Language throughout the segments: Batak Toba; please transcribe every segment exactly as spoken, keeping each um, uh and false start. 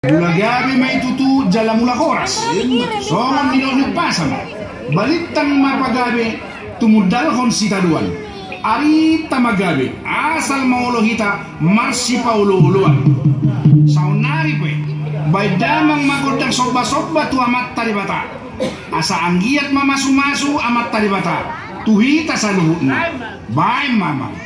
Mula gabe ma i tutu jala mula horas. Songon nidok ni umpasa ma. Balintang ma pagabe tumundalhon sitadoan. Ari tama gabe, asal ma olo hita marsipaolooloan. Saonnari pe, baen damang ma gondang sombasomba tu Amanta Debata. Asa anggiat ma masumasu Amanta Debata tu hita saluhutna. Baen ma, amang.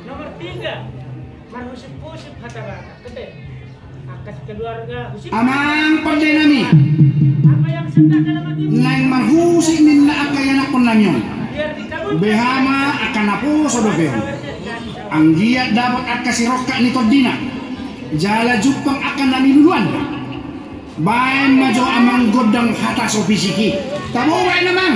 Nomor tiga, marhusip-husip hata-hata. Betul. Angka sekeluarga husip. Amang pande nami. Apa yang sedang dalam hatimu? Naeng marhusip ninna angka ianakkon nami on. Biar dikabulkan. Beha ma angka naposo dope on. Anggiat dapot angka sirongkap ni tondina. Jala jumpang angka na niluluanna. Baen ma jo amang gondang hata so pisik i. Tabo baen amang.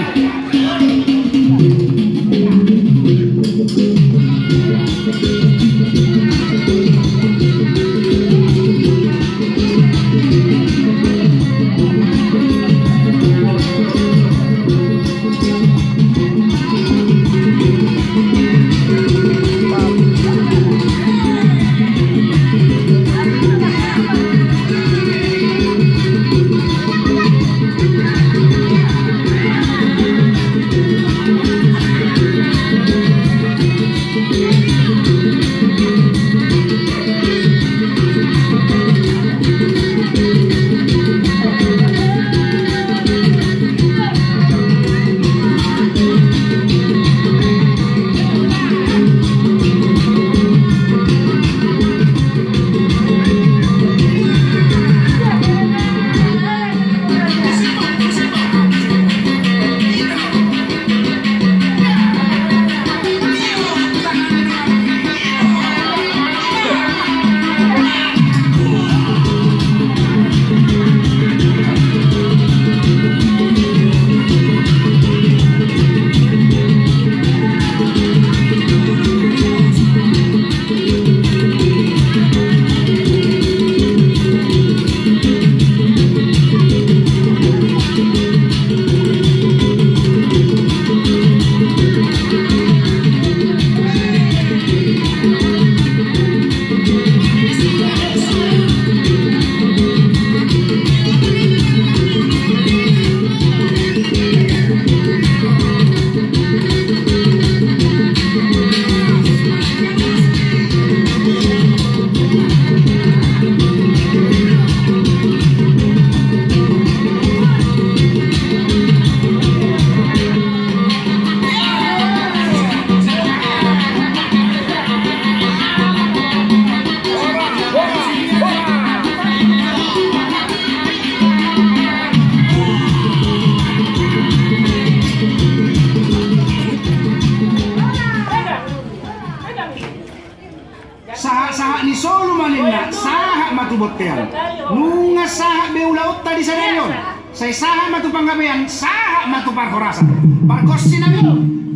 Ninna, sahat ma tu bontean. Nunga sahat be ulaonta di sadari on. Sai sahat ma tu panggabean, sahat ma tu parhorasan. Pargonsi nami,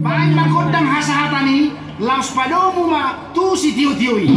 baen ma gondang hasahatan i, laos padomu ma tu sitiotio i.